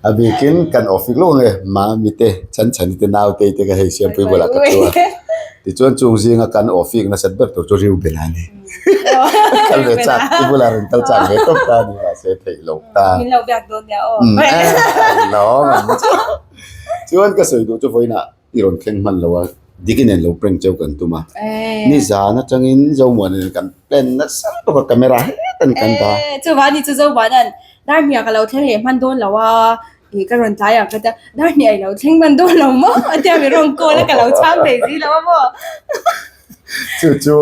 A bikin kan off vek lo nge Mami te Chhanchhani te naute te kha hei Siampui bulah ka thu a. Tichuan chung zinga kan off vek nasat ber tur chu Reuben a ni. Kal ve chak i bulah rawn kal chak ve tawp ta a ni mahse theih loh ta. Min lo biak dawn nia aw. Lawm ang chu. Chuan ka sawi duh chu vawiinah i rawn thleng hman lo a, Diki nen lo prank cheu kan tum a. Nizan atangin Zomuana nen kan plan nasa tawk a camera hetan kan dah. Chuvang ni chu Zomuana'n Darhniah ka lo thleng leh hman dawn lo a, ih ka rawn tlai ang ka tia, Darhniah i lo thleng hman dawn lo maw? A tia mi rawn call a ka lo chhang thei si lo a maw? Chu chu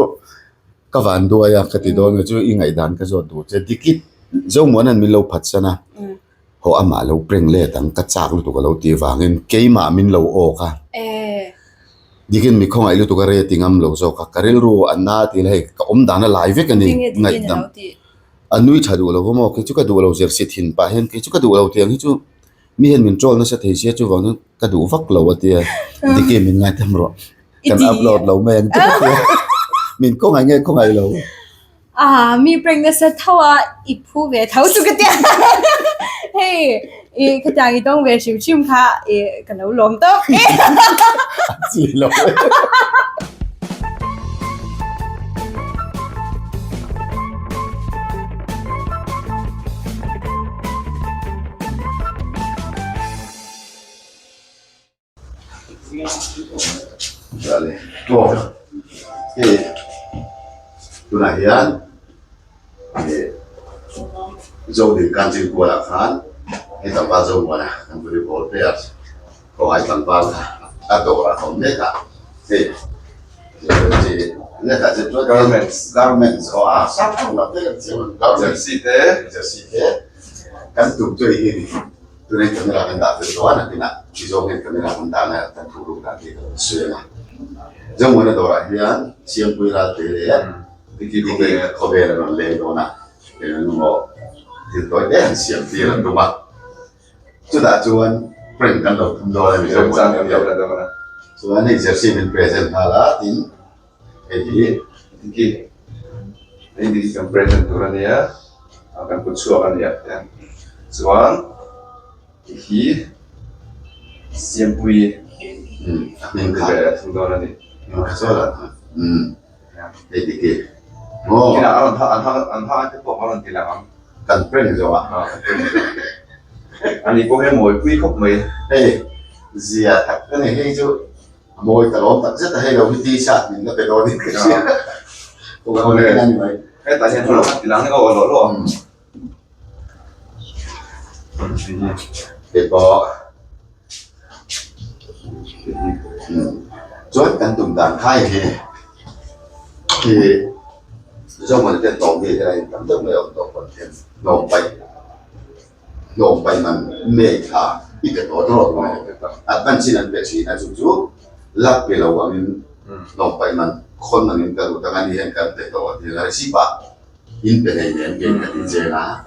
ka van duai a ka ti dawn nge chu i ngaihdan ka zawt duh che Diki Zomuana'n min lo phatsan a, haw amah lo prank let ang ka chak lutuk a lo tih vangin keimah min lo awk a. Dikin mi khawngaih lutuk a reti ngam lo zawk a, ka rilru a na tih la hei ka awm dan a lai vek a ni ngaihdam. A nui tha duh lo va maw? Kei chu ka duh lo zir si thin pah hian kei chu ka duh lo tiang hi chu mi hian min troll nasa thei sia chuvang chuan ka duh vak lo a tia Diki min ngaitham rawh kan upload lo mai ang tia min khawngaih nge khawngaih lo. Ah mi prank nasa tho a i phu ve tho chu ka tia hei i khatiang i tawng ve hrim hrim kha i ka lo lawm tawp e. A chi lo e. Tunah hian Zodin Kanchingkualah khan hei tlangval Zomuana kan volleyball player Khawngai tlangval kha a dawrah a awm mek a, hei garments garments aw a sap ho lam te kan siam a garments jersey te jersey te kan tum chu hei hi a ni tunah hian camera kan dah fel tawh a nakinah ti zawng hian camera kan dah na kan thu ruk dan te ka lo sawi ang a Zomuana dawrah hian Siampui Ralte leh Diki Khawvel an rawn leng dawn a eng emaw thil tawi te han siam tir an tum a. Chutah chuan prank kan lo tum dawn a ni Mizo chan kan lo la dawn a. Chuan hei jersey min present nghal a tin hei hi Diki hei Diki kan present tur a nia kan kut chhuak a nia tiang chuan hi Siampui a hming kha ve a thung dawn a ni. Hming kha chaw la hei Diki maw Kinah a rawn an hak an hak te pawh a rawn ti lang ang. Kan prank zawh a. Ani pawh hi a mawipui khawp mai. Hei zia tak a ni hei chu a mawi ta lawm tak zet a hei lo hi t-shirt min la pe dawn in ka hria. Awle hetah hian a ti lang emaw a lawh lawh ang. Hei pawh chuan kan tum dan khai hi khi Zohman ten tawng hi helai tam deuh mai a awm tawh pawn hian hnawm paih hnawm paih man May thla i pe tawh tawh mai advance in an pe thin a chu chu la pe lo angin hnawm paih man khawn angin ka lut ang a ni hian kan pe tawh a ti a receipt ah In pe hlei nen kei ka ti chen a,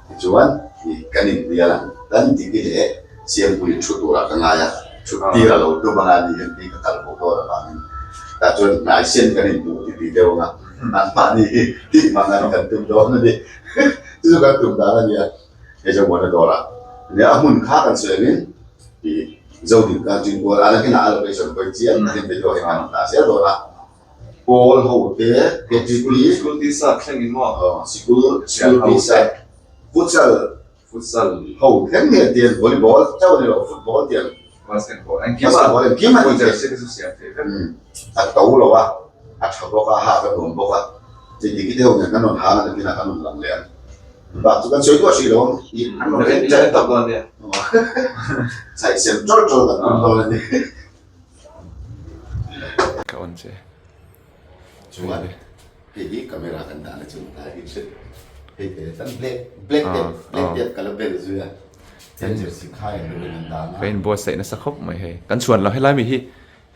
tichuan kan inhnial ang. Kan Diki leh Siampuiin thu turah ka ngai a, thut tir a lo tum anga ni hian kei ka kal bo dawn avangin tah chuan hnai sen kan inhmuh ti ti deuh anga anmahni hi tih hmang an kan tum dawn a ni. Chu chu kan tum dan a nia, hei chu Muana dawrah a nia, a hmun kha kan sawi angin ih Zodinka Jinkual a nakinah a location pawhin chiang takin video hi kan dah zel dawn a. Pawl ho te KTP Sikul tisa thleng in maw? Aw sikul sikul tisa futsal futsal ho thleng nge tiang volleyball chauh a ni lo football tiang basketball engkim a basketball engkim a ni jersey te chu siam thei vek a to lo a a tha bawk a hak a nuam bawk a hei diki te ho nen kan rawn hang a nakinah kan rawn lang leh ang bak chu kan sawi duah hrih lo ang ih an rawn en tawp tawp dawn nia chhaih sem chawlh chawlh kan tum dawn a ni. Ka on che. Chuan hei hi camera kan dah na chu tlai hi hre hei te tan black black tape black tape ka la bel zui a chuan jersey khai ang deuhin an dah a. Ka inbuatsaih nasa khawp mai hei. Kan chhuan lam helai mi hi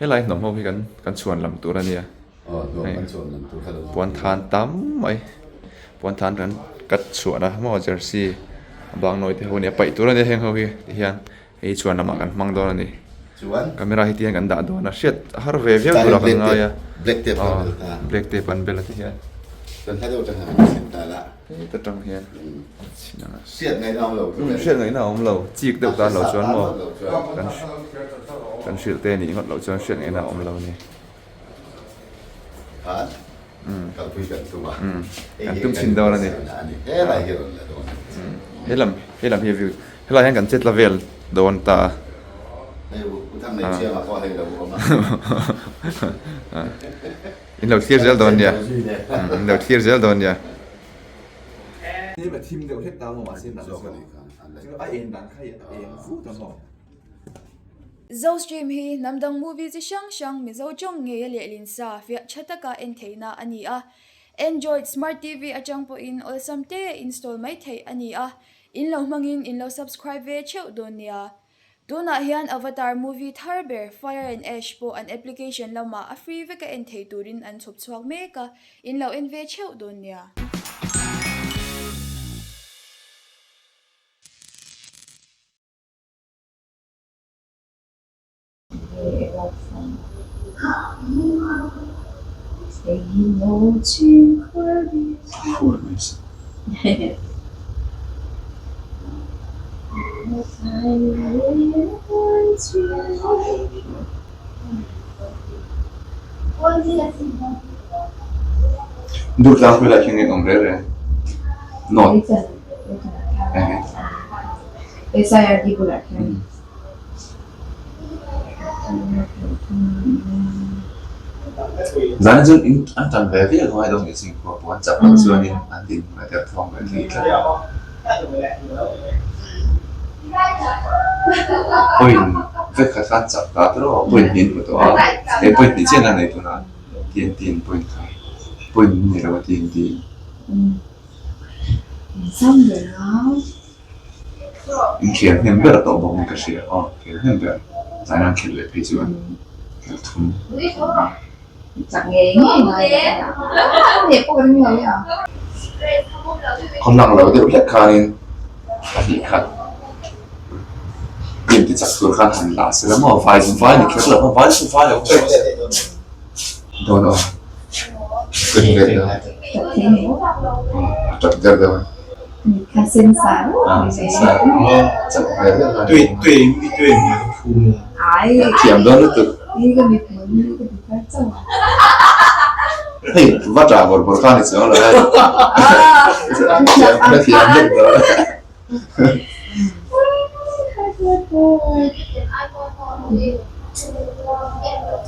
helai hnawm ho hi kan kan chhuan lam tur a nia. Aw hnawm kan chhuan lam tur kha lo Puan than tam mai puan than kan cut chhuah na maw jersey a bang nawi te ho a nia paih tur a nia heng ho hi tihian. Hei chuan lamah kan hmang dawn a ni. Chuan. Camera hi tiang kan dah dawn a, hriat a har ve viau tur a kan ngai a. Black tape kan bel ta. Black tape an bel a ti hian. Chuan hla deuh atang hian kan chhin ta la. Heta tang hian chhin ang a. Hriat ngaihna awm lo. Hriat ngaihna awm lo. Chik deuh tan lo chuan maw kan kan hrilh te nih ngawt loh chuan hriat ngaihna awm lo a ni. Khan kalpui kan tum a. Kan tum chhin dawn a ni. Helai hi rawn la dawn a ni. He lam he lam hi view helai hian kan chetla vel dawn ta a. Hei u Thang nei chiangah pawh hei lo awm a. In lo thlir zel dawn nia. In lo thlir zel dawn nia. Hnim a thim deuh hlek ta maw mahse dan zawk a en dan kha hi a eng vut a maw. Zostream hi hnam dang movie chi hrang hrang Mizo tawng ngei a lehlin sa fiah tha taka en theihna a ni a. Android Smart TV atang pawhin awlsam te install mai theih a ni a. In lo hmangin in lo subscribe ve theuh dawn nia. Tunah hian Avatar movie thar ber Fire and Ash pawh an application lamah a free veka en thei turin an chhawp chhuak mek a, in lo en ve theuh dawn nia. Durtlang hmel ah khian in awm reng reng North enge. Zan chuan in an tan ve viau ngai dawn nge chhingkhua pawh an chak loh chuanin an din hmai der thawng ve thei tlat a. Point vek khat kha an chak ta tawh a, point hnih an hmu tawh a, he point hnih chiah an nei tun a, TNT an point kha point an nei lo a TNT in. Inkhel hnem ber tawh bawk in ka hria aw khel hnem ber zan an khelh leh phei chuan khel thum khaw lang lo deuh hlek khanin pahnih khat team ti chak tur khan han la sela maw vai vai ni kher lo vai chu vai lo dawn aw ka ni leh dawn a tap der deuh a. Thiam dawn lutuk. Hei va tah bawrh bawrh kha a ni chuang lo hei. Thiam thiam vek dawn.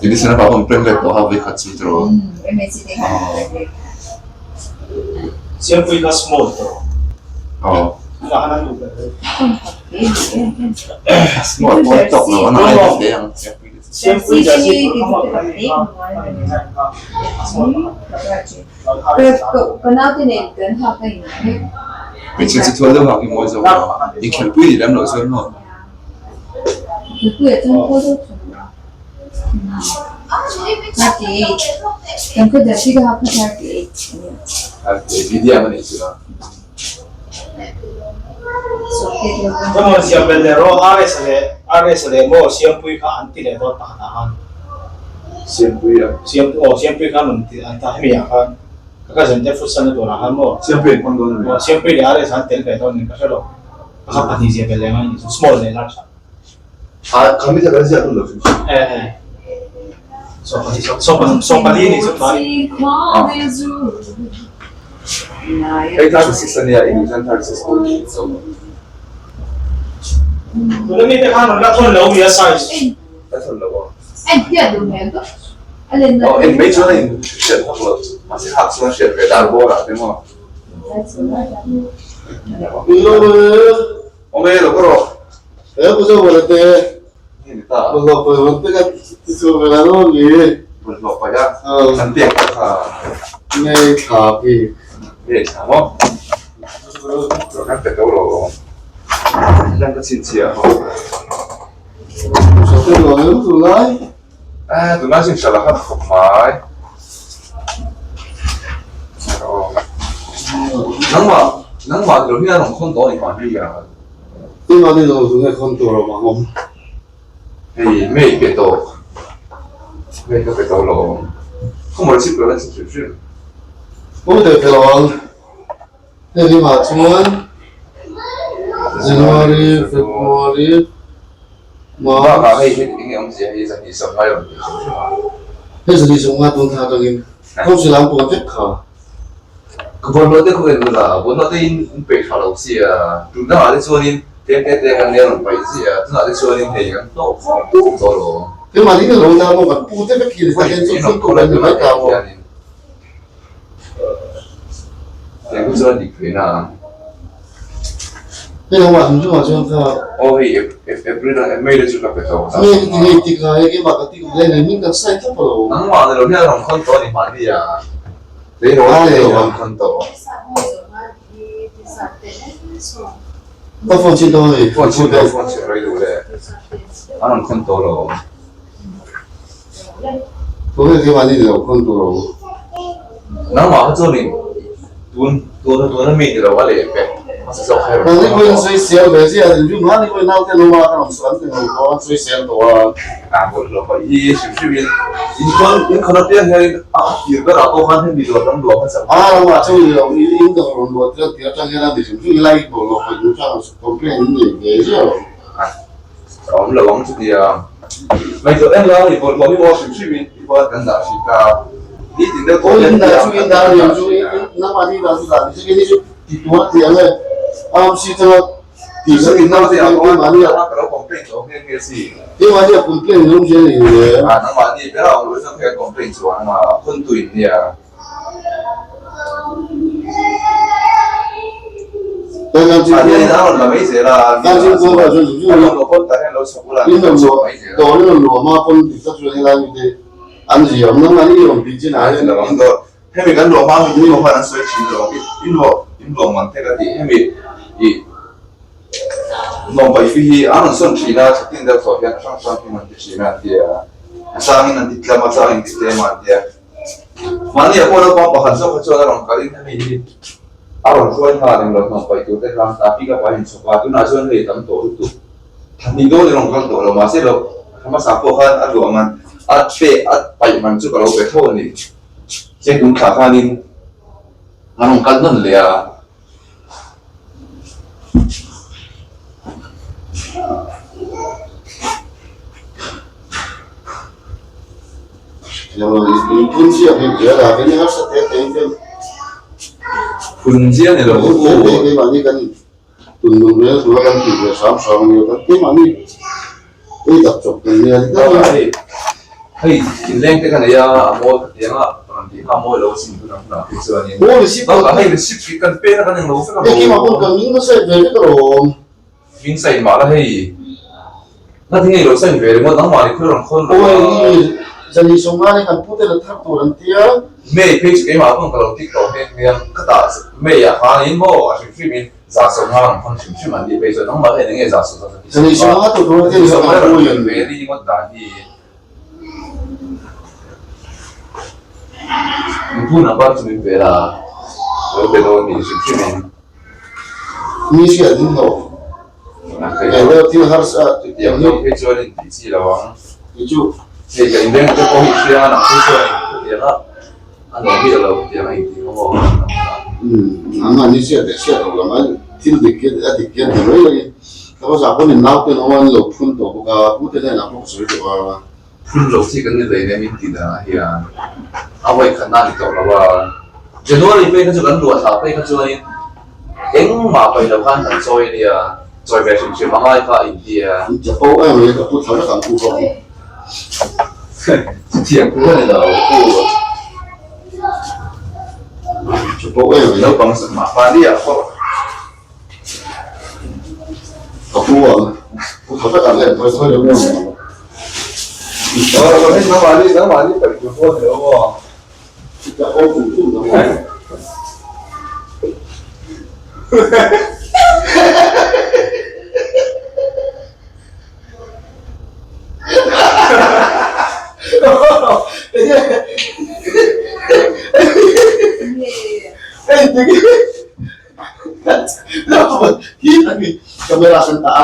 Edison a vah pawh leh tawh a vawikhat chu tiraw. Siampui kha small tawh. Aw. Small pawh a tawk lo a nai hle ang. Siampui jersey kha Hmeichhe chu thual deuh hak i mawi zawk a, inkhelhpui ni lem loh chuan maw? Medium a nih chu a. Chuan siam leh rawh RS leh RS leh maw Siampui kha an ti leh dawn pakhat ah khan. Siampui a. Siam aw Siampui khan rawn ti an ta hemi ah khan ka cousin te futsal na tur ah khan maw. Siampui an hmang dawn a ni. Aw Siampui leh RS an tel ve dawn nen ka hre lo. Ka kha pahnih zia belh leh ngai a ni chu small leh large ah. Ah khami tak an ziak lo hrim hrim. Eh eh. Sawmpali ni chu tlai. Hei 36 a nia i duh chuan 36 pawh i zo. Tuna mite khan rawn la thawn lo mi a size. La thawn lo aw. Aw en mai chuan a in hriat vak lo mahse hak chuan a hriat ve dar bawr ah te maw. Awm e lo ka rawh. Bawlhhlawh paih a kan pek pawh kha ngei thla maw kan pe to lo awm hian ka chhinchhiah ho a tunlai chu inhralh a khat khawp mai nangmah nangmah ni lo hian a rawn khawn tawh a ni mahni a. Hei mei pe tawh mei ka pe tawh lo khawmawr chip lo la chip hrim hrim. Pu teh fel ang. Hei limah chuan January, February, March. Bakah hei hi eng nge awmzia hi zahnih sawmngai rawn tih hrim hrim a. Hei zahnih sawmngai tun thla atangin Council an puan vek kha. Ka bawlhhlawh te khaw en ula, bawlhhlawh te in in peih tha lo sia, tun dangah te chuanin tlem te te kan nia rawn paih ziah a, tunah te chuanin hei kan hlawh khawp khawp tawh lo. Keimahni ka lo la maw kan pu te vek hi ni ta hian chu phun tur an ni mai ta maw. Hei ku chuan dik theihna a. Hei lo ah hlim hlim ah chuan kha. Aw hei April a May te chu ka pe tawh. May te ti hei tik lai keimah ka tik leh nei min kan sign thlap alo. Nangmah ni lo hian rawn khawn tawh a ni mahni a. Lei rawn Ai lei lo rawn khawn tawh. Ka phone chin tawh hei. Phone chin tawh phone chin rei duh le. A rawn khawn tawh lo. Tun hei keimah ni lo khawn tur lo. Nangmah kha chuan in tun tun tun a mi ni lo a leh pek hmasa zawk kha i rawn Nangni khawn pawhin tawh. sawisel ve ziah in rim hlan i pawhin naute lo a ka rawn sawi an ti lo pawh an sawisel tawh a. A bawlhhlawh pawh hi hrim hrim in in khawn in khawn apiang hian in a tir berah pawh khan hemi dawr kan luah hmasa A ramah chuan ni lo in in dawr rawn luah tir tir atang hian a ni hrim hrim i lai bawlhhlawh pawh in chuan complain in nei ve ziah lo. A awm lo ang chutia. Ngaihtuah en la ni bawlhhlawh hi maw hrim hrim in i bual kan dah hrim ta. Ni tin deuh Aw in dah chu in dah liam chu nangmah ni dah chu dah ni chu ni chu ti tuar ti ang e. Am si changa ti Chu in nau te ang aw ni a ka lo complain tawh nghe nghe si. Keimah ni a complain in awm zel ni le. A nangmah ni ber a awm lo chuan kha complain chuan a phun tu in nia. Hemi kan luah hma hi in luah an sawi thin lo in luah in luah man te ka ti hemi i nuam paih fi hi an rawn sawn thin a thla tin deuh tawh hian a hrang hrang hi an ti thin a an ti a a changin an ti tlam a changin ti tlem a an ti a. Mahni ah pawh naupang pakhat zawk kha chuan a rawn kalin hemi hi a rawn hruai nghal eng lo hnawm paih tur te khan ta pick up ah a inchhawp a, tunah chuan hei tam tawh lutuk. Thahnih dawn i rawn kal tawh lo mahse lo hmasa pawh khan a luah man a pe a paih man chu ka lo pe tho a ni. Che tun thlah khanin a rawn kal nawn leh a. Phun chiah ni lo Hei inleng te ka nei a a mawi ka ti ang a rawn tih kha a mawi lo a sin hunah hunah phei chuanin hei receipt hi kan pen a kan englo vek a maw. Min sign mah la hei. Na ti ngei lo sign ve ringawt nangmah ni khawi rawn khawn lo a. Awi zani sawmnga ni kan pute la thar tur an tia. May phei chu keimah pawn ka lo tik tawh nghe nghe a, ka tah May ah khanin maw a hrim hrim in za sawmnga rawn khawn hrim hrim an tih phei chuan nangmah hian enge za sawmnga ka ti Zani sawmnga tur tur an tia sawmnga rawn khawn ve ringawt dan hi. Min phun number chu min pe la, lo be dawn ni hrim hrim in. Mi hriat ding lo. Kei deuh thil harsa Chutiang deuh phei chuan in tih chi lo ang. Kei chu. Hei ka inleng te pawh hi hria nang phei chuan in chutiang a a nuam hi a lo chutiang a intih kha maw. Umm an mahni hriat leh hriat loh lam a thil dik hi a dik hian ti mai mai ka va zah pawn in nau ten awm a an lo phun tawh bawk a pu te hnenah pawh ka sawi tawh a. Phun loh chi kan ni lei nen min tih danah hian a vawi khatna a ni tawh lo a, January phei kha chu kan luah thlah phei kha chuanin engmah paih lo khan kan chawi a nia, chawi ve hrim hrim a ngai kha a inti a. An chapo em mai ka pu thar vek ang pu bawk hi. Chutiang pu a ni lo pu. Chapo em mai. Naupang mahni ah pawh. Ka pu ang pu tha vek ang em khawi khawi lo nge awm ang. Nangmahni nangmahni paih tur pawh a ni lo maw? Ka aw tum tum lo maw? Camera kan ta a.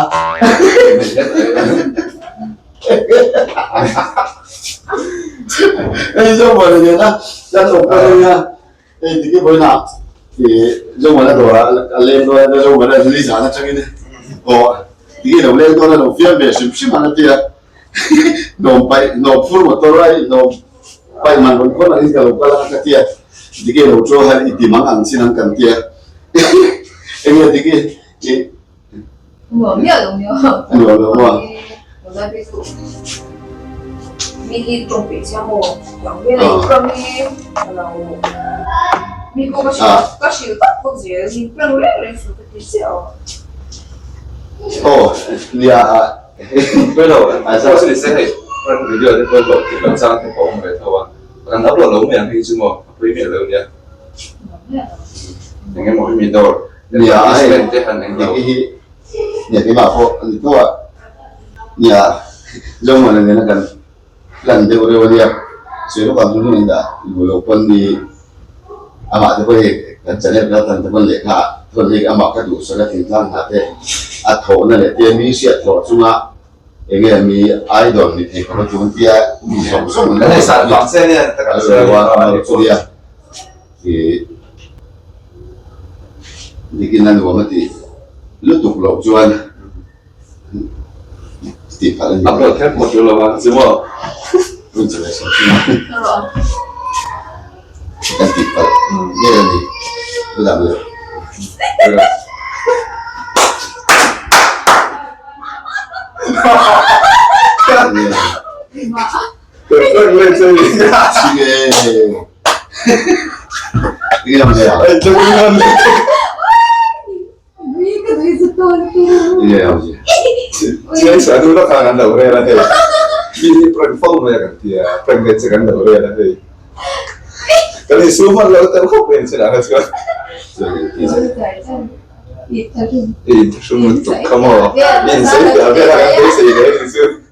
Hei zo maw ni nen a, kan awm ka ring a. Hei diki vawiinah ih Zomuana dawrah a leng dawn a, Zomuana li zan atangin aw diki lo leng dawn a lo fiam ve hrim hrim ang a ti a, hnawm paih hnawm phur motor a hnawm paih man rawn khawn angin ka lo kal ang ka ti a, diki lo chaw hian i ti mang ang chin ang kan ti a, enge diki ih. Nuam miah lo nia. Nuam lo maw? Mi hi tawng peih chiang maw? Tiang vel a inprank hi ka lo mi pawh ka hrilh ka hrilh vak vak zel min prank reng reng suh ka ti chiah a. Aw nia a Pawilo pawh chu ni se hei prank video te pawh hlawh tih loh chang te pawh a awm ve tho a kan upload lo mai ang hei chu maw a pawi miah lo nia. Eng emaw hi mi dawr Nia hei diki hi nia keimah pawh a ni tho a nia Zomuana nena kan plan deuh reuh a nia sawi lawk ang hun hun dah luh loh pawn ni amah te pawh hei kan channel kal tan te pawn lehkha thawn hei amah ka duhsak a thingtlang hna te a thawhna leh te mi hriat hlawh chunga enge mi idol ni thei khawp a tun tia mi zawng zawng an lo nia. Ih dikin a nuam a tih lutuk loh chuan tih phalh a ni. Upload kher pawh tul lo a chu maw? Hun chu leh sawm chin a kan tih phalh ngei a ni. Thu dang leh.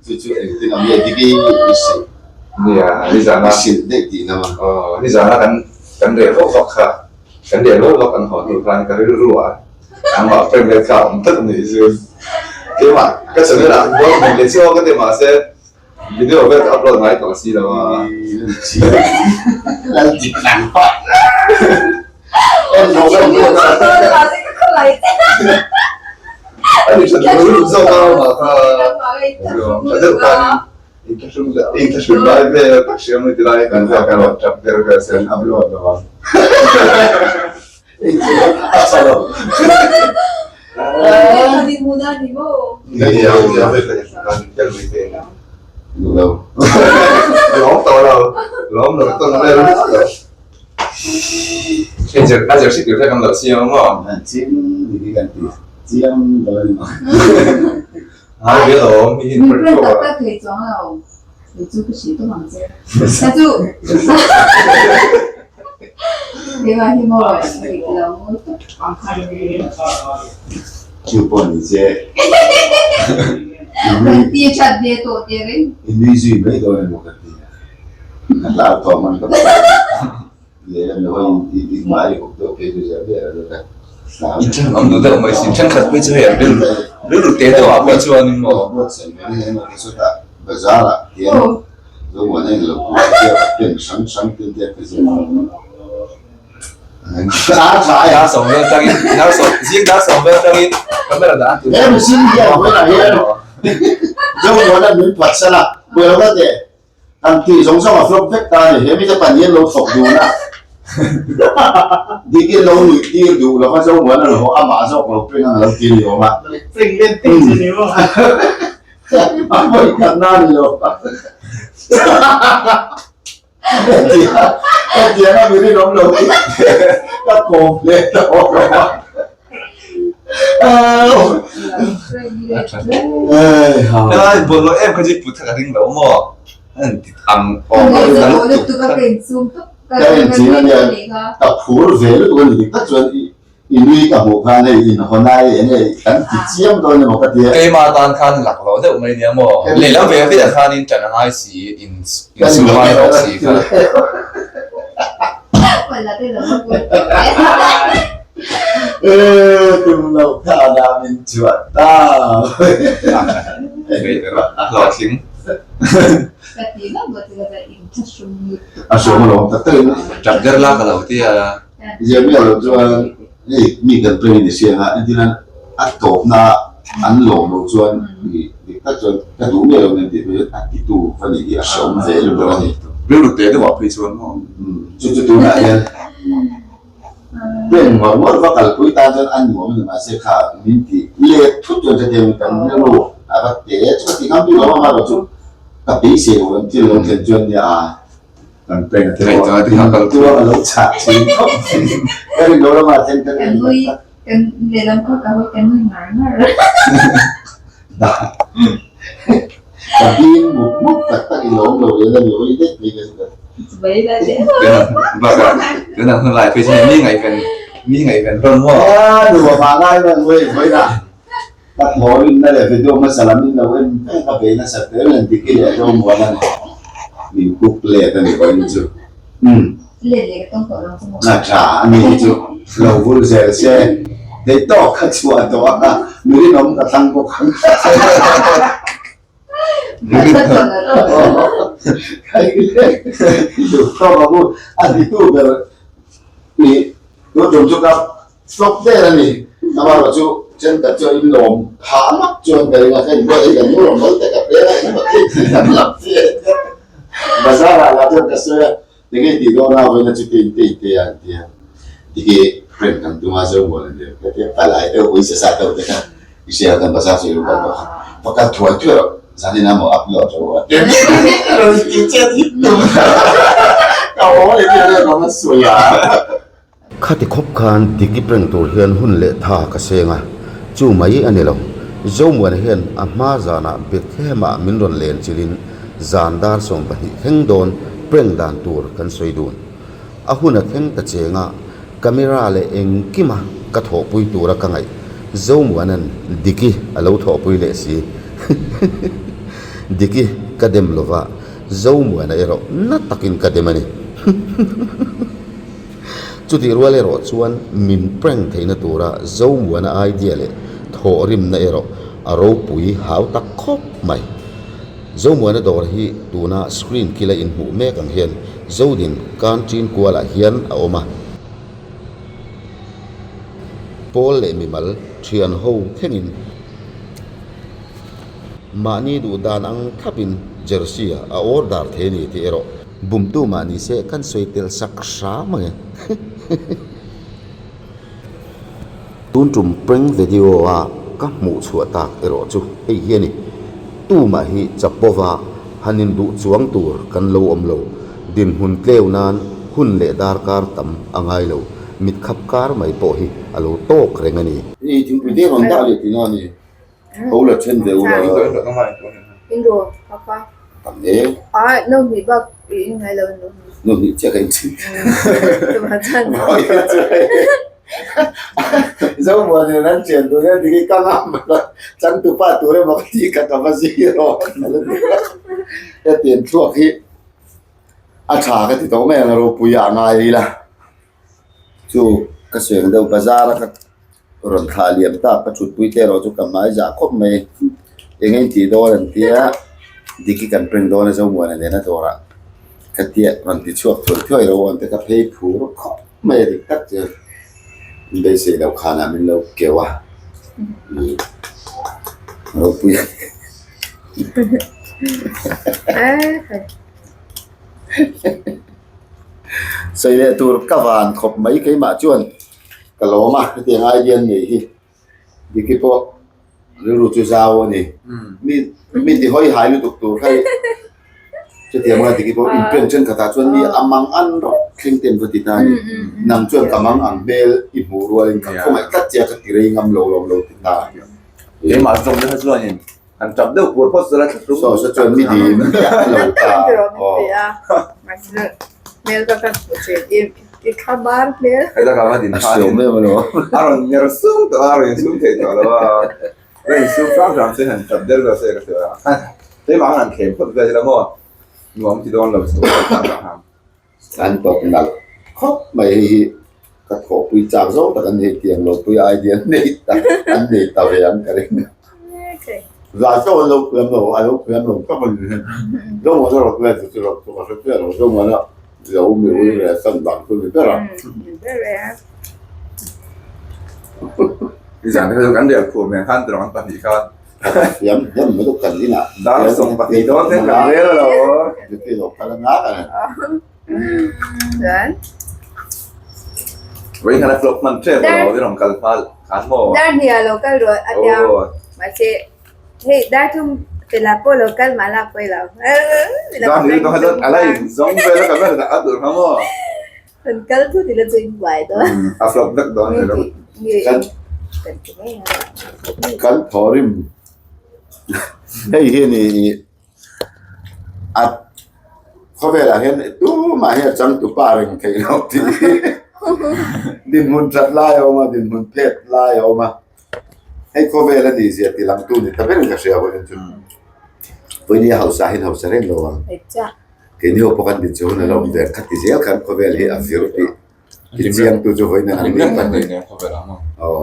Chu chu engtin ang nge diki i hrilh? Nia, nizana I hrilh daih tihna ma. Aw, nizana kan kan reh vak vak kha, kan reh vak vak an haw hnu khan ka rilru ah nangmah friend vel kha a awm tlat a nih chu. Keimah ka channel ah blog hmuh leh chiah ka ti mahse video vel ka upload ngai tawh si lo a. Lal dik nang pah. En lo ka upload a. A ni that lo lut zawk a mah kha tha deuh khan inthlahrun lai vel tak hriam ni tilai kan kha ka rawn tap der vel se an upload lo ang. A tha lo. Duh lo. Lawm tawh lo. Lawm lo tawn vel. A zir tur kha kan lo siam ang aw. Chiang ni hi kan ti chiang lo a ni maw. Ai ve lo mi hin Min prank tak tak thei chuang lo. Kei chu ka hrilh tawp ang che. Ka chu Keimah hi maw dik lo mawi tawp ang kha. Chu pawh ni che. Ti that ve tawh teh reng. I nui zui mai dawn emaw ka ti a. Ka hlau tawh man ka hlau. Lehlam lo in tih bik mai i hup deuh phei chu zia viau lo ka hlau. In then awm duh deuh mai si, thenkhat phei chu hei an rilru rilru te deuh ah pawh chuanin maw. Buatsaih ve na hian awm sawtah bazar ah hian Zomuana in lo kuah chiah a pen hrang hrang te te ka ziak Dar sawm vel tangin dar sawm zing dar sawm vel tangin camera dah a He mihring hian vawiinah hian Zomuana min phatsan a, buai lo ka teh. Kan tih zawng zawng a flop vek ta a ni. He mite pan hian lo thawk dun a, dik in lo nuih tir duh lo va, Zomuan a lo amah zawk lo pring ang a lo ti ni awm a. Pring len ting che ni maw? A vawi khat na ni lo. Hetiang a mi rinawm lo hi ka kawm hle ta awm lo a. Helai bawlhhlawh em kha chu put kha ka ring lo maw? An ti ang awm a ring lutuk kha. Ka en chin a nia, ka phur ve lutuk a ni dik tak chuan i nui ka hmuh khan hei inhawn ai eng nge kan ti chiam dawn emaw ka ti a. Keimah tan khan lak loh deuh mai nia maw? Lehlam ve ve ah khanin ṭan a ngai si, insum ngai bawk si kha. Tum lo kha na min chuah ta. Hlawhtling. A hriam alawm tak takin. Tap der la ka lo ti a. Zia miah loh chuan hei mi kan peng in i hria anga entirna a tawpna an lawm loh chuan dik tak chuan ka duh miah lo nen tih pawh hian a titu va nih hi a hreawm ve lutuk a ni. Rilru teh deuh ah phei chuan maw. Chu chu tunah hian Peng ngawr ngawr va kalpui tan chuan a nuam a ni mahse kha min ti let thut chuan hetiang kan rilru a va te chu ka ti ngam bik lo a chu ka beisei lo an thil lo thlen chuan nia a kan peng a te tuang a lo chah thin khawp mai ka rin lo lamah then ka Kan nui kan lehlam kha ka hawi kan nui ngar ngar ka bing mup mup tak tak i lawm lo leh la mi hawi daih mai ka chu Chibai la che. Bakah tunah hun lai phei chuan mi ngaihven mi ngaihven rawn maw? Nia nuam ah ngai man hawi hawi na ka thaw in na leh video hmasa lam in lo en vek a bei nasa tel nen diki leh zo muan a ni min kuk let a ni vawiin chu umm. Let leh ka tawng tawh lo chu maw? A tha a ni hi chu lo vul zel se thei tawk ka chhuah tawh a mi rinawm ka thlang bawk ang. A titu ber i tun tum chu ka flop der a ni. Amaherawh chu thenkhat chu a inlawm phah mak chuan ka ring a, ka inbuat hi kan nu rawn hawi te ka peng a, engemaw thil thil kan lam chi a nia. Bazar ah lah chuan ka sawi a, tinge i tih dawn a, vawiin a chu te in te in te a an ti a. Tikhi friend kan tum a, Zomuan a ni ka ti a, palai deuh pawisa sa deuh te kha I hria kan bazar chu i lo kal tawh kha, va kal thuai thuai rawh, zanin a maw upload rawh a ti a rawn ti chiat hi tum ka haw leh tia vel rawn a sawi a. Khati khawp khan dik i prank tur hian hun leh tha ka seng a, chu mai a ni lo. Zomuana hian a hma zanah Bethlehem-ah min rawn len chilhin zan dar 12 thleng dawn prank dan tur kan sawi dun. A hun a thleng ta cheng a, Camera leh engkima ka thawhpui tura ka ngaih Zomuana'n Diki a lo thawhpui leh si. Diki ka dem lova, Zomuana erawh na takin ka dem a ni. Chutih rual erawh chuan min prank theihna tura Zomuana idea leh thawhrimna erawh a ropui hau tak khawp mai. Zomuana dawr hi tuna screen kila inhmuh mek ang hian Zodin Canteen kualah hian a awm a. Pawl leh mimal thian ho thlengin mahni duh dan ang thlapin jersey a order thei a ni tih erawh bumtu mah ni se kan sawi tel sak hram ang e. Tun tum prank video a ka hmuh chhuah tak erawh chu hei hi a ni. Tumah hi chapova han induh chuang tur kan lo awm lo. Dinhmun tleu nan hun leh darkar tam a ngai lo. Mit khap kar mai pawh hi a lo tawk reng a ni. Ni thingpui te rawn dah leh tihna a ni. Ho la then ve ula. Tam e. No hnih chiah ka inchhin. Zomuan hian an thian tur hian tikhi ka ngam a, changtupa tur emaw ka tih kha ka va zir aw hetiang thluak hi a tha ka ti tawh mai ang ropui ah ngai ila chu ka sawi ang deuh bazar a ka rawn thlah liam tak ka thutpui te erawh chu ka hmai zah khawp mai eng eng tih dawn an tia diki kan print dawn a Zomuana nena dawrah ka tia rawn ti chhuak thuai thuai ro an ti ka phei phur khawp mai a dik tak chuan beisei loh khanah min lo keuh a ropui a ni. Sawi leh tur ka van khawp mai keimah chuan ka lawm a hetiang idea an nei hi Diki pawh rilru chu zau a ni mi mi ti hawi hai lutuk tur kha chutiang anga Diki pawh inpen thenkhatah chuan mi a mang an rawk thleng te an va ti ta a ni nang chuan ka mang ang hmel i hmuh rualin ka khawngaih tlat che a ka ti rei ngam lo lawm lo ti ta Keimah zawk nasa chuanin An tap deuh pur phawt zela thla tum. Saw saw chuan mi dim miah lo ta. Heta ka va din khan in a rawn ner sung tawh a, a rawn insum thei tawh lo a. A insum hram hram se han tap der zawk se ka ti a. Keimah khan han thlem phawt vel ila maw nuam ti dawn lo chho hram hram. An tawp nalh khawp mai hei hi ka thawhpui chak zawng tak an nei tiang lo pui idea an nei ta an nei ta ve ang ka ring. Zai chauh an lo thiam lo, a lo thiam lo tak a ni. Zomuana rawh vel chu rawh chu ka hre chiah lo, Zomuana lo mi ui leh san dan chu ni ber a. Ni ber e. Nizan te kha chu kan rial khum nen khan tirang an pahnih khan. Thiam hnem mai chu kan inah. Dar 12 dawn ten kan rel lo. Duty lo kal a nga ka ni. Chuan. Vawiin khan a flop hman tep lo, i rawn kal hma khan maw? Dar hnih ah lo kal rawh a tia. Mahse hei dar thum pela pawh lo kal mah la pawi lo. Dar hnih dawn kha chuan a la in zawng vel a ka ber dah a tur kha maw? Kan kal thut ila chu in buai dawn. A flop vek dawn ni lo. Kan ti mai ang. Kan thawrim hei hi ni A khawvelah hian tumah hi a changtupa reng theih loh tih hi dinhmun that lai a awm a, dinhmun phet lai a awm a, hei khawvel a nih zia ti langtu ni ta berin ka hria vawiin chu. Vawiin hi a hausa hian hausa reng lo ang. Keini ho pawh kan din chu hun a lo awm ve kha ti zel khan khawvel hi a vir tih ti chiangtu chu vawiin a nang ni pahnih aw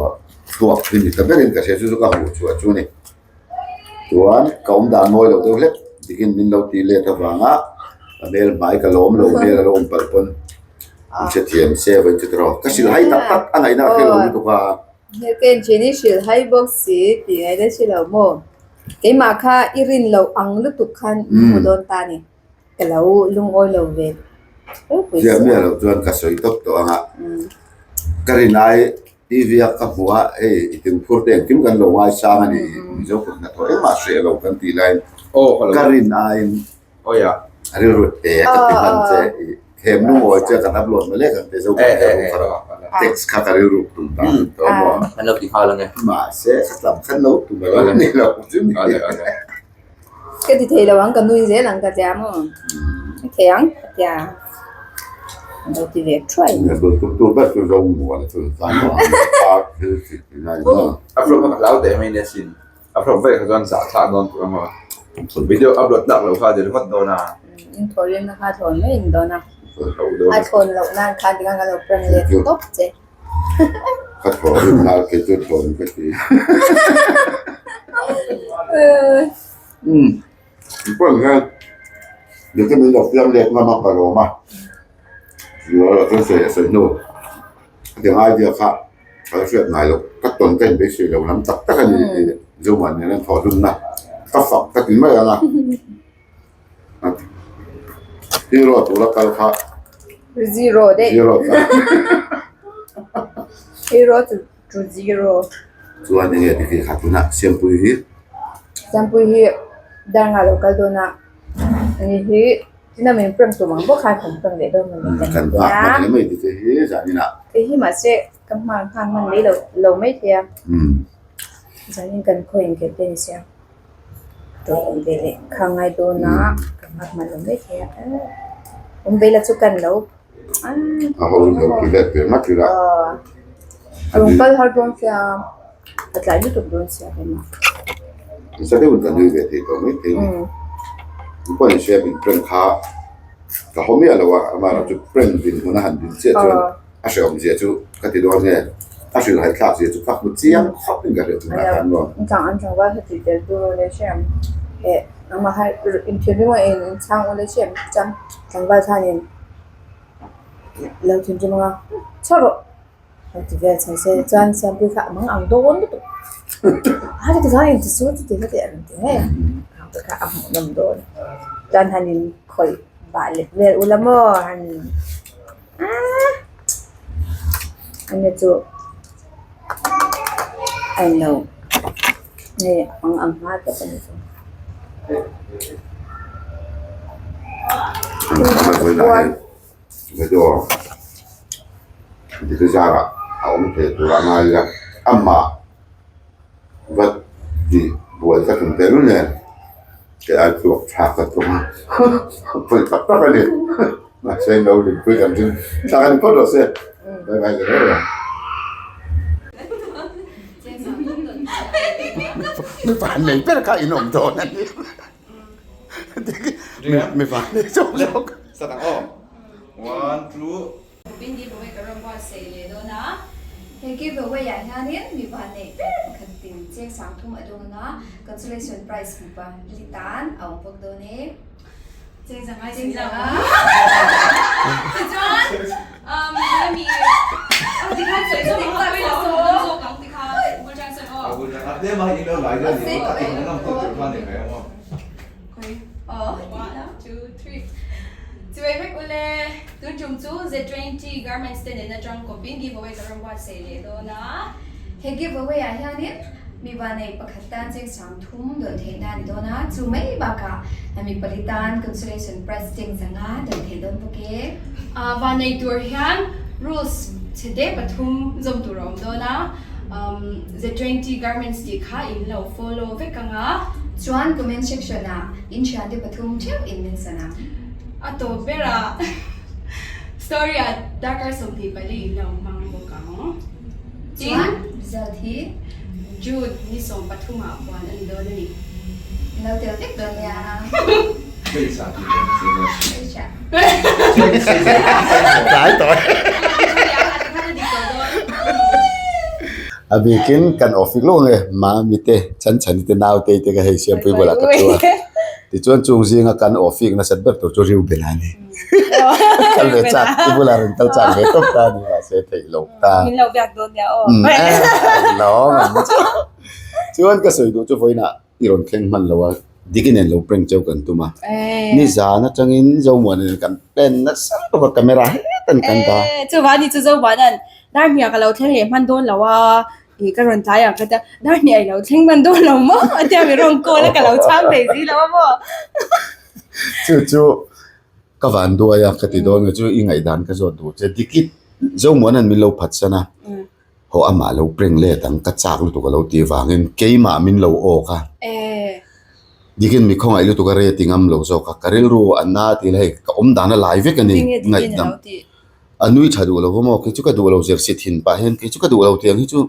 thluak hi ni ta berin ka hria chu chu ka hmuh chhuah chu a ni. Chuan ka awm dan mawi loh deuh hlek dikin min lo tih let avanga ka hmel hmai ka lawm lo hmel a lo awm palh pawn min hrethiam se vawiin chu tiraw ka hrilh hai tak tak a ngaihna ka hre lo lutuk a. Hmel ka inthen i hrilh hai bawk si tih ngaihna hre lo maw? Keimah kha i rin loh ang lutuk khan min hmu dawn ta a ni. Ka lo lungawi lo ve ropui Ziah miah loh chuan ka sawi tawp tawh ang a, ka rin ai TV a ka hmuh a, hei i timphur te engkim kan lo ngaisang a ni, Mizo kut hnathawh engmah hreh lo kan tih laiin ka rin aiin rilru te ka ti hman che i hem lungawi che kan upload mai lek ang te Zo kut hnathawh kha text kha ka rilru tum dan tawh maw? Mahse ka tlam khan lo tum alo ni lo chu ni. Ka ti thei lo ang ka nui zel ang ka tia maw ka thei ang ka tia ka lo ti ve thuai. Upload kha ka hlau teh mai nia sin upload vek kha chuan zah thlak dawn tur emaw video upload tlak loh kha a ti ringawt dawn a. In thaw rim na kha thawn mai in dawn a a thawn loh nan khan tikhan ka lo prank let tawp che. Ka thaw rim nal kei chu thawn ka ti. Umm pawn hian dikte min lo fiam let ngam a ka lawm a chuan sawi a sawi hnu hetiang idea kha ka la hriat ngai loh ka tawn ka inbeisei lo lam tak tak a ni tih Zoman nen an thawh hlumna ka fak ka ti mai ang a. Hero tura kal kha Zero daih. Zero kha. Hero to to zero. Chuan enge ti khi kha tunah Siampui hi. Siampui hi dar nga lo kal dawn a. Ani hi tina min prank tum ang bawk khan kan prank leh dawn maw ni Kan nghak hman hle mai ti te hi zanin ah. Kei hi mahse ka hma nghak hman mai lo lo mai thei a. Zanin kan khaw inkelh te ni sia. Tawh ve leh kha ngai dawn a ka nghak hman lo mai thei a awm ve la chu kan lo a ho lo ti let ve nghat ila rawn kal har dawn sia a tlai lutuk dawn sia keimah nasa deuhin ka nui ve thei tawh mai thei ni in pawh inhria min prank kha ka haw miah lo a amaherawh chu prank dinhmun a han din chiah chuan A hrehawm zia chu ka ti dawn nge, a hrilhhai thlak zia chu ka hmu chiang khawp in ka hriat tunah khan maw. An chang an tlangval kha tih tel tur aw le hriam eh nangmah kha inthinrim a in inchhang aw le hriam chuan tlangval khanin lo thinrim anga chho rawh lo ti vel chho se chuan Siampui kha a mang ang dawn lutuk a ti khan inti su chuti kha tih a rawn ti ngei a ang te kha a hmuhnawm dawn chuan han inkhawih bah let vel ula maw han. Ania chu a in lo hei ang ang hma tawp a ni chu. A awm thei tur a ngai a amah vat tih buai ka tum tehlul nen kei ai chhuak thlak ka tum a pawi tak tak a ni. Mahse no rinpui kan ring thlak a ni phawt rawh se. Bye bye le reuh ang. Mipa nei ber kha in awm dawn a ni. Mipa nei zawk zawk. Start ang aw. One, two. Pin giveaway ka rawn buatsaih leh dawn a. He giveaway ah hianin mipa nei ber pakhat tin che. Cheng 30 a dawng anga consolation prize mipa li tan a awm bawk dawn e. Cheng zanga i sawi lo. Tichuan um hemi oh tikhan sawi zawk ang pawilo a hmuhnawm zawk ang tikhan bul tan sawi aw. A bul tan a tlem a in lo lai dawn ni maw a hmuhnawm tawk tur kha a ni mai ang aw. Khawi one two three Chibai vek ule tun tum chu Z20 garments te nen atang kawpin giveaway ka rawn buatsaih leh dawn a. He giveaway ah hianin mi vanei pakhat tan cheng 30 dawn theihna a ni dawn a, chu mai bakah mi pali tan consolation prize cheng zanga dawn theih dawn bawk e. Vanei tur hian rules chhe te pathum zawm tur a awm dawn a, Z20 garments tih kha in lo follow vek ang a. Chuan comment section ah in thiante pathum theuh in mention ang. A tawp berah story ah darkar 24 in lo hmang bawk ang. Chuan result hi June ni 13 ah puan a ni dawn a ni. In lo tel vek dawn nia. Hmeichhia tih dawn a si lo. Hmeichhia. Tlai tawh. A bikin kan office lawk nge Mami te Chhanchhani te naute te ka hei Siampui bulah ka thu a. Tichuan chung zinga kan office nasat ber tur chu Reuben a ni. Kal ve chak i bulah rawn kal chak ve tawp ta a ni mahse theih loh ta. Min lo biak dawn nia aw. Lawm ang chu. Chuan ka sawi duh chu vawiinah i rawn thleng hman lo a, Diki nen lo prank cheu kan tum a. Nizan atangin Zomuana nen kan plan nasa lutuk a camera hetan kan dah. Chuvang ni chu Zomuana'n dar hniah ka lo thleng leh hman dawn lo a. Ih ka rawn tlai ang ka tia, dar hniah i lo thleng hman dawn lo maw? A tia mi rawn call a ka lo chhang thei si lo a maw? Chu chu ka van duai a ka ti dawn nge chu i ngaihdan ka zawt duh che Diki Zomuana'n min lo phatsan a, haw amah lo prank let ang ka chak lutuk a lo tih vangin keimah min lo awk a. Dikin mi khawngaih lutuk a reti ngam lo zawk a, ka rilru a na tih la hei ka awm dan a lai vek a ni ngaihdam. A nui tha duh lo va maw? Kei chu ka duh lo zir si thin pah hian kei chu ka duh lo tiang hi chu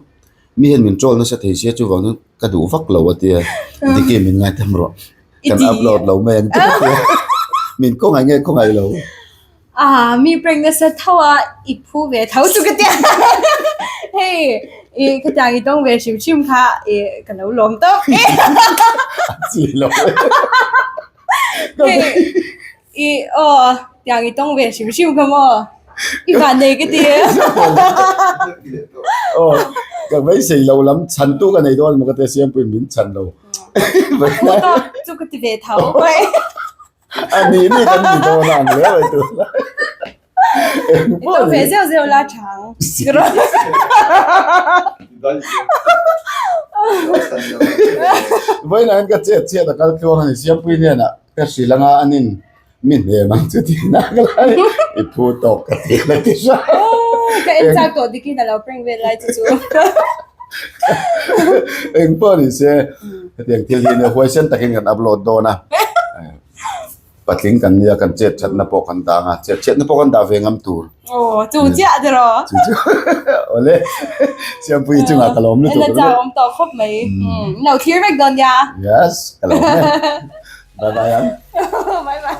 mi hian min troll nasa thei sia chuvang chuan ka duh vak lo a tia Diki min ngaitham rawh kan upload lo mai ang tia min khawngaih nge khawngaih lo. Ah mi prank nasa tho a i phu ve tho chu ka tia hei i ka tiang i tawng ve hrim hrim kha i ka lo lawm tawp e. A chi lo e. Hei I aw tiang i tawng ve hrim hrim kha maw? I van nei ka ti. Aw ka beisei lo lam chhan tu ka nei dawn maw ka tia Siampuiin min chhan lo. Chu ka ti ve tho. A ni ni kan ni dawn ang hle mai tun lai. I tawng ve zeuh zeuh la chang. Vawiinah hian ka chet chhiat a kal tluang a ni Siampui hnenah. Ka hrilh anga a nin mi hnem ang chu tih nak lai i phu tawk ka ti la ti hra. Ka en chak tawh dikin a lo prank vel lai chu chu. Eng pawh ni se hetiang thil hi nia huaisen takin kan upload dawn a. Patling kan nia kan chet thatna pawh kan dah anga chet chhiatna pawh kan dah ve ngam tur. Aw chu chiah tiraw. Chu chu awle Siampuii chungah ka lawm lutuk. En a chau awm tawh khawp mai. Lo thlir vek dawn nia. Yes ka lawm e. Bye bye ang. Bye bye.